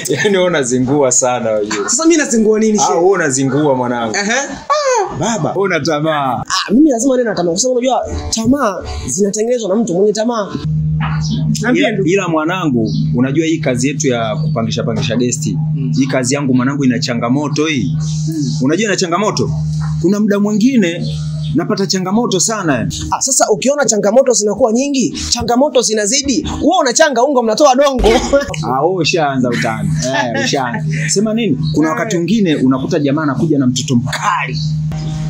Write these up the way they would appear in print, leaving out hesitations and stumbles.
Yaani wewe unazingua sana wewe. Sasa mimi nazingua nini shehe? Ah, wewe unazingua mwanangu. Baba, wewe una tamaa. Ah, mimi lazima nene na tamaa kwa sababu unajua tamaa zinatengenezwa na mtu mwenye tamaa. Ila mwanangu, unajua hii kazi yetu ya kupangisha pangisha guest. Hii kazi yangu mwanangu ina changamoto hii. Unajua ina changamoto? Kuna muda mwingine napata changamoto sana. Ah, sasa ukiona changamoto zinakuwa nyingi, changamoto zinazidi, wewe unachanga unga mnatoa dongo. Ah, wewe ushaanza utani. Ushaanza. Sema nini? Kuna wakati mwingine unakuta jamaa anakuja na mtoto mkali.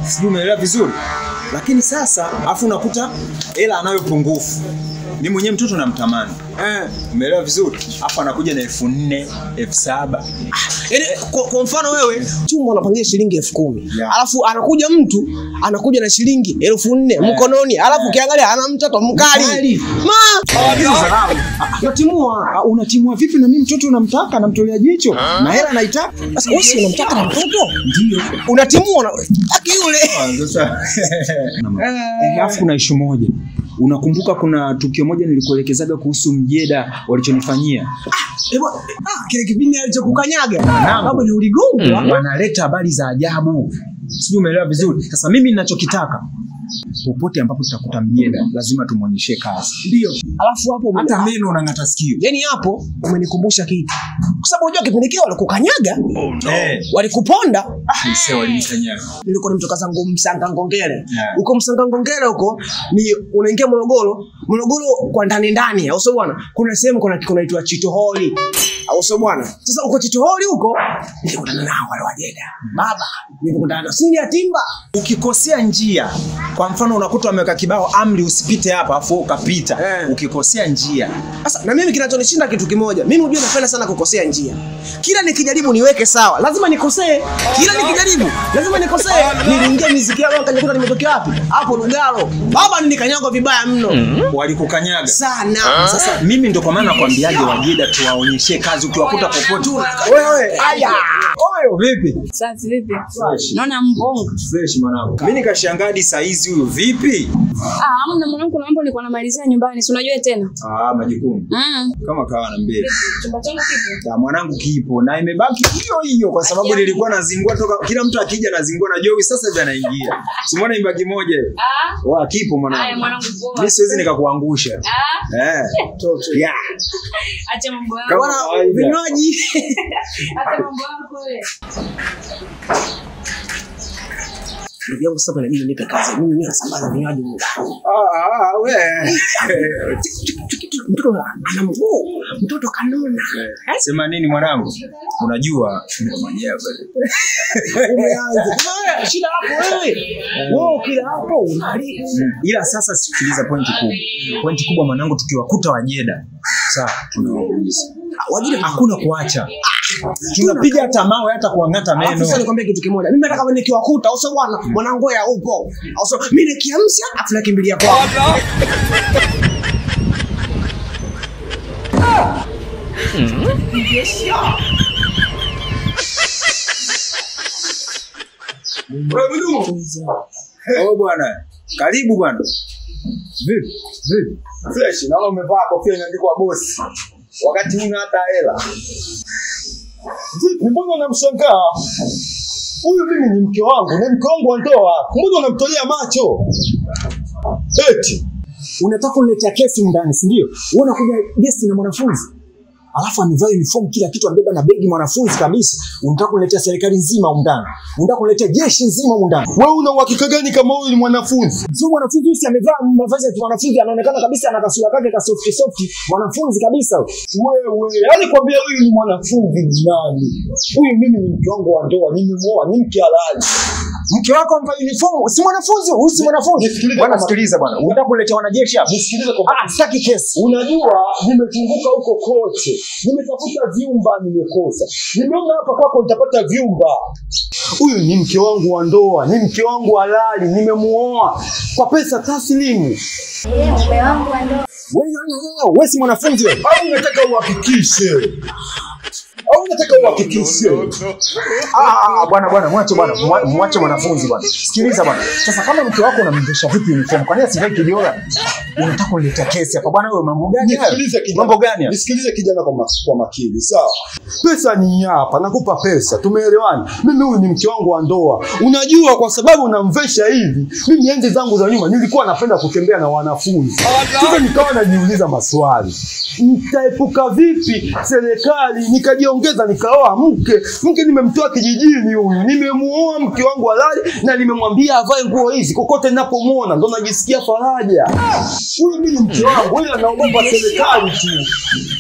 Sijui umeelewa vizuri. Lakini sasa afu unakuta hela anayo pungufu. Mimi mwenyewe mtoto namtamani. Umeelewa vizuri? Afu anakuja na 4000, 7000. Yaani kwa mfano wewe chumba unapangia shilingi 10,000. Yeah. Alafu anakuja mtu anakuja na shilingi 4000 mkononi. Alafu ukiangalia ana mtoto mkali. Ma! Unatimua. Unatimua vipi na mimi mtoto unamtaka namtolea jicho na hela naitaka? Sasa wewe si unamtaka na mtoto? Ndio. Unatimua na taki yule. Sasa. Alafu kuna issue moja. Unakumbuka kuna tukio moja nilikuelekezaga kuhusu mjeda walichonifanyia? Kile kipindi alichokukanyaga. Babu ni uligongwa. Wanaleta habari za ajabu. Sijui umeelewa vizuri. Sasa mimi ninachokitaka, popote ambapo tutakuta mjeda lazima tumuonyeshe kazi. Ndio. Alafu hapo hata meno unang'ata sikio. Yaani hapo umenikumbusha kitu. Kwa sababu unajua kipindi kile walikukanyaga. Oh, no. Walikuponda. Ah, walinikanyaga. Nilikuwa nimetoka zangu Msanga Ngongere. Huko Msanga Ngongere huko ni unaingia Morogoro, Morogoro kwa ndani ndani, au sio bwana? Kuna sehemu kuna kunaitwa Chitoholi. Au sio bwana? Sasa uko Chitoholi huko nilikutana nao wale wajeda. Baba, nilikutana nao. Si ni atimba. Ukikosea njia, kwa mfano unakuta ameweka kibao amri usipite hapa afu ukapita. Ukikosea njia. Sasa na mimi kinachonishinda kitu kimoja. Mimi unajua napenda sana kukosea njia. Kila nikijaribu niweke sawa, lazima nikosee. Kila nikijaribu, lazima nikosee. Niliingia miziki yangu nikajikuta nimetokea wapi? Hapo Lugalo. Baba nilikanyagwa vibaya mno. Walikukanyaga sana. Sasa mimi ndo kwa maana nakwambiaje wajeda tuwaonyeshe kazi ukiwakuta popote. Wewe, aya. Oyo vipi? Sasa vipi? Naona mbongo. Fresh mwanangu. Mimi nikashangaa hadi saa hizi huyu vipi? Ah, hamna mwanangu, kuna mambo nilikuwa namalizia nyumbani, si unajua tena. Ah, majukumu. Kama kawa na mbele. Chumba changu kipo. Ah, mwanangu kipo na imebaki hiyo hiyo kwa sababu nilikuwa nazingua toka kila mtu akija nazingua na Joey sasa hivi anaingia. Si umeona imebaki moja hiyo? Ah. Wa kipo mwanangu. Haya mwanangu poa. Mimi siwezi nikakuangusha. Ah. Yeah. Acha mambo yako. Bwana vinywaji. Acha mambo yako wewe. Ndugu yangu sasa inabidi nipe kazi. Mimi nasambaza vinywaji ndani. Ah, wewe. Mtoto ana mguu, mtoto kanona. Sema nini mwanangu? Unajua mwenyewe bwana. Umeanza. Shida hapo wewe. Wewe kila hapo unaharibu. Ila sasa sikiliza pointi kubwa. Pointi kubwa mwanangu, tukiwakuta wajeda, sawa, tunawauliza. Wajeda hakuna kuacha. Tunapiga hata mawe hata kuangata meno. Alafu sasa nikwambie kitu kimoja. Mimi hata kama nikiwakuta au sio bwana, mwanangu ya upo. Au sio mimi nikiamsha afu nakimbilia kwao. Oh bwana, karibu bwana. Vipi? Vipi? Fresh, naona umevaa kofia imeandikwa boss. Wakati huna hata hela. Vipi, mbona unamshangaa? Huyu mimi ni mke wangu, ni mke wangu wa ndoa. Mbona unamtolea macho? Eti unataka kuniletea kesi ndani, si ndio? Wewe unakuja guest na mwanafunzi. Alafu amevaa uniform kila kitu, amebeba na begi mwanafunzi kabisa. Unataka kuniletea serikali nzima huko ndani. Unataka kuniletea jeshi nzima huko ndani. Wewe una uhakika gani kama huyu ni mwanafunzi? Sio mwanafunzi, huyu amevaa mavazi ya mwanafunzi, anaonekana kabisa ana kasura kake ka soft soft, mwanafunzi kabisa huyu. Wewe, yaani kwambia huyu ni mwanafunzi ni nani? Huyu mimi ni mke wangu wa ndoa, nimemuoa, ni mke halali. Mke wako amevaa uniform, si mwanafunzi, huyu si mwanafunzi. Bwana sikiliza bwana. Unataka kuniletea wanajeshi hapa? Nisikilize kwa Ah, sitaki kesi. Unajua nimezunguka huko kote. Nimetafuta vyumba nimekosa. Nimeona hapa kwako nitapata vyumba. Huyu ni mke wangu wa ndoa, ni mke wangu halali, nimemuoa kwa pesa taslimu. Mume wangu wa ndoa. Wewe si mwanafunzi wewe. Au unataka uhakikishe? Au unataka uhakikishe? Bwana bwana, mwache bwana, mwache mwanafunzi bwana. Sikiliza bwana. Sasa kama mke wako unamvesha vipi uniform? Kwa nini asivae kijora? Unataka kuleta kesi hapa bwana wewe, mambo gani haya? Nisikilize kijana. Mambo gani? Nisikilize kijana kwa makini, sawa? Pesa ni hapa, nakupa pesa. Tumeelewana? Mimi huyu ni mke wangu wa ndoa. Unajua kwa sababu unamvesha hivi, mimi enzi zangu za nyuma nilikuwa napenda kutembea na wanafunzi. Sasa nikawa najiuliza maswali. Nitaepuka vipi serikali? Nikajiongeza nikaoa mke. Mke nimemtoa kijijini huyu. Nimemuoa mke wangu halali na nimemwambia avae nguo hizi kokote ninapomuona ndo najisikia faraja. Huyu mimi mke wangu, ila naogopa serikali tu.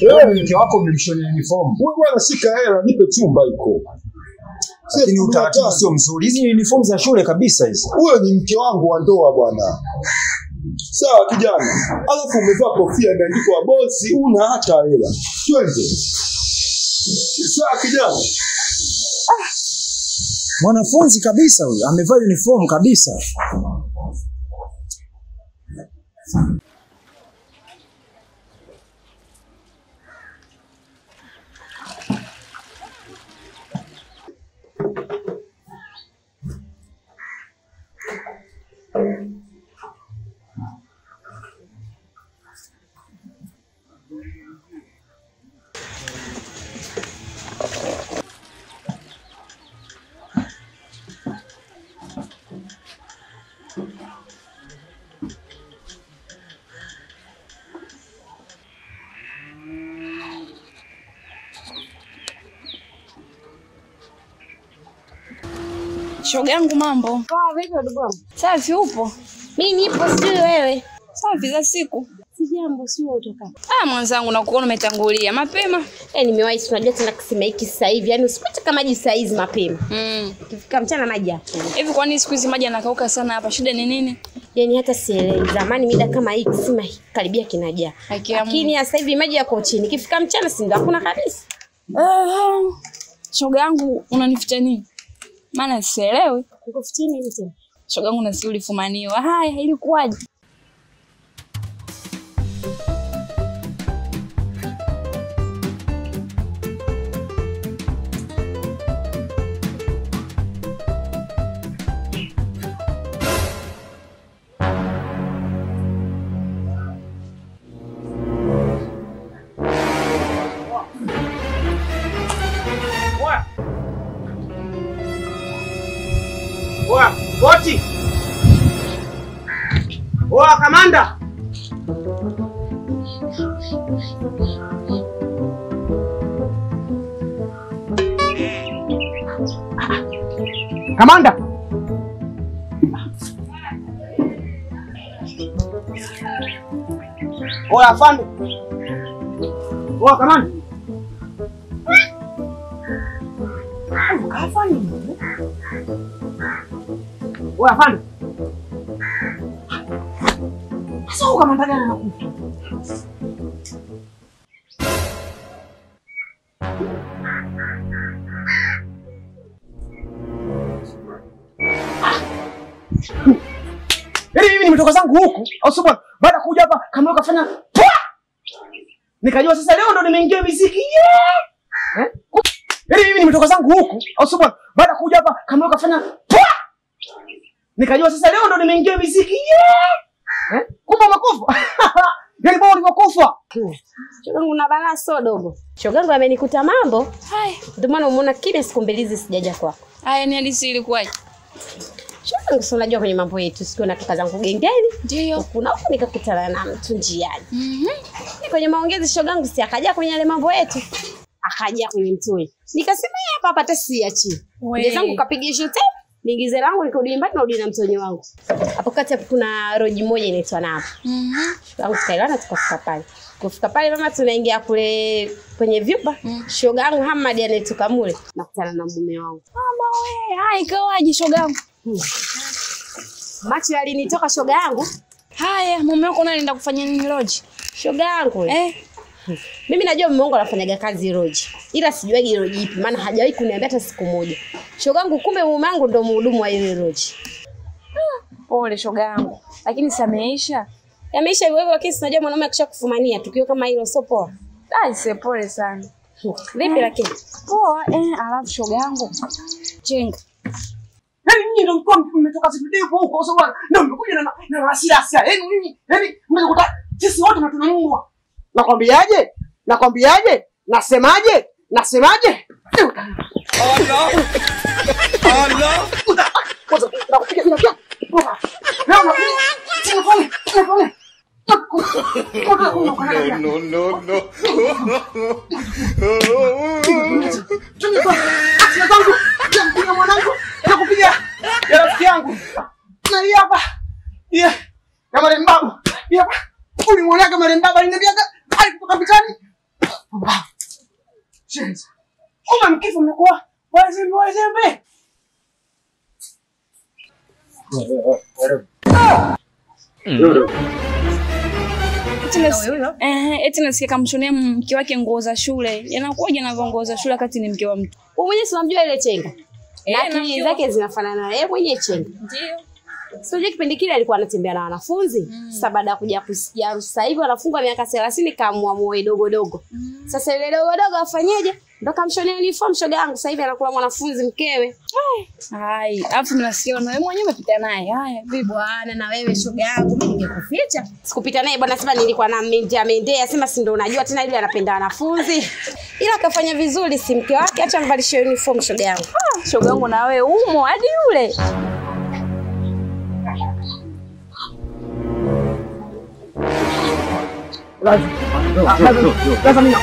Wewe mke wako mlishonea uniform. Wewe bwana shika hela nipe chumba iko. Lakini utaratibu sio mzuri. Hizi ni uniform za shule kabisa hizi. Huyo ni mke wangu wa ndoa bwana. Sawa kijana. Alafu umevaa kofia imeandikwa bosi, una hata hela. Twende. Sawa kijana. Mwanafunzi kabisa huyu, amevaa uniform kabisa. Shoga yangu mambo. Poa, vipi ndugu wangu? Safi upo? Mimi nipo, sijui wewe. Safi za siku. Sijambo, sio utoka. Mwanzangu nakuona umetangulia mapema. Nimewahi, si unajua tena kisima hiki sasa hivi. Yaani usipate kama maji saa hizi mapema. Ukifika mchana maji hapo. Hivi kwa nini siku hizi maji yanakauka sana hapa? Shida ni nini? Yaani hata sielewi. Zamani mida kama hii kisima karibia kinajaa. Lakini sasa hivi maji yako chini. Ikifika mchana si ndio hakuna kabisa. Shoga yangu unanificha nini? Maana sielewi. Nikufichie nini tena? Shoga yangu nasikia ulifumaniwa. Haya, ilikuwaje? Oa, boti. Oa, kamanda. Kamanda. Oa, afande. Oa, kamanda. Afande. Oa, afande. Sasa huko kamanda gani anakufa? Yaani mimi nimetoka zangu huku, au sio bwana? Baada kuja hapa kama ukafanya pwa! Nikajua sasa leo ndo nimeingia muziki. Yeah! Yaani mimi nimetoka zangu huku, au sio bwana? Baada kuja hapa kama ukafanya pwa! Nikajua sasa leo ndo nimeingia muziki. Yeah! Kumbe umekufa. Yaani bora ulivyokufa. Shogangu na balaa sio dogo. Shogangu amenikuta mambo. Hai. Ndio maana umeona kile siku mbili hizi sijaja kwako. Haya, ni hadithi ilikuwaje? Shogangu si unajua kwenye mambo yetu siku natoka zangu gengeni. Ndio. Kuna huko nikakutana na mtu njiani. Ni kwenye maongezi shogangu si akaja kwenye yale mambo yetu. Akaja kwenye mtoi. Nikasema hapa hapa hata siachi. Ndio zangu kapiga shote. Niingize langu nikarudi nyumbani narudi na mtonyo wangu. Hapo kati hapo kuna roji moja inaitwa Napa. Shogangu tukaelewana tukafika pale. Kufika pale mama tunaingia kule kwenye vyumba. Shogangu Hamad anayetoka mule nakutana na mume wangu. Mama we, hai ikawaje shogangu? Macho yalinitoka shogangu. Haya, mume wako naye anaenda kufanya nini roji? Shogangu. Mimi najua mume wangu anafanyaga kazi roji. Ila sijuagi roji ipi maana hajawahi kuniambia hata siku moja. Shogangu kumbe mume wangu ndo mhudumu wa ile roji. Pole shogangu. Lakini sameisha. Yameisha hivyo hivyo, lakini sinajua mwanaume akishakufumania tukio kama hilo sio poa. Aise, pole sana. Vipi lakini? Poa, alafu shoga yangu. Chenga. Yaani nyinyi ndio mlikuwa mmetoka siku huko sio bwana. Ndio mmekuja na hasira hasira. Yaani nyinyi, yaani mmekuta sisi wote tunanunua. Nakwambiaje? Nakwambiaje? Nasemaje? Nasemaje? Allah. Allah. Kwanza nakupiga bila kia. Leo nakupiga. No, no, no. Nakupiga mwanangu, nakupiga ya rafiki yangu. Na hii hapa. Yeah. Kama ni mbabu. Hii hapa. Ulimwona kama ni mbabu aliniambia alikutoka vitani. Mbabu. Chenza. Kuma mkifu mnakuwa wazembe wazembe. Eti nasikia kamshonea mke wake nguo za shule. Yanakuja na nguo za shule wakati ni mke wa mtu. Wewe mwenyewe si unamjua ile Chenga. Na akili zake zinafanana yeye mwenyewe Chenga. Ndio. Sio kipindi kile alikuwa anatembea na wanafunzi. Sasa baada ya kuja kusikia harusi hivi anafungwa miaka 30 kaamua muoe dogo dogo. Sasa yule dogo dogo afanyeje? Ndo kamshonea uniform shoga yangu sasa hivi anakula mwanafunzi mkewe. Hai, alafu mnasikia na wewe mwenyewe umepita naye. Haya, vipi bwana na wewe shoga yangu mimi ningekuficha. Sikupita naye bwana, sema nilikuwa na mendea mendea, sema si ndo unajua tena yule anapenda wanafunzi. Ila akafanya vizuri si mke wake, acha mvalishe uniform shoga yangu. Ah, shoga yangu na wewe umo hadi yule. No, no, no.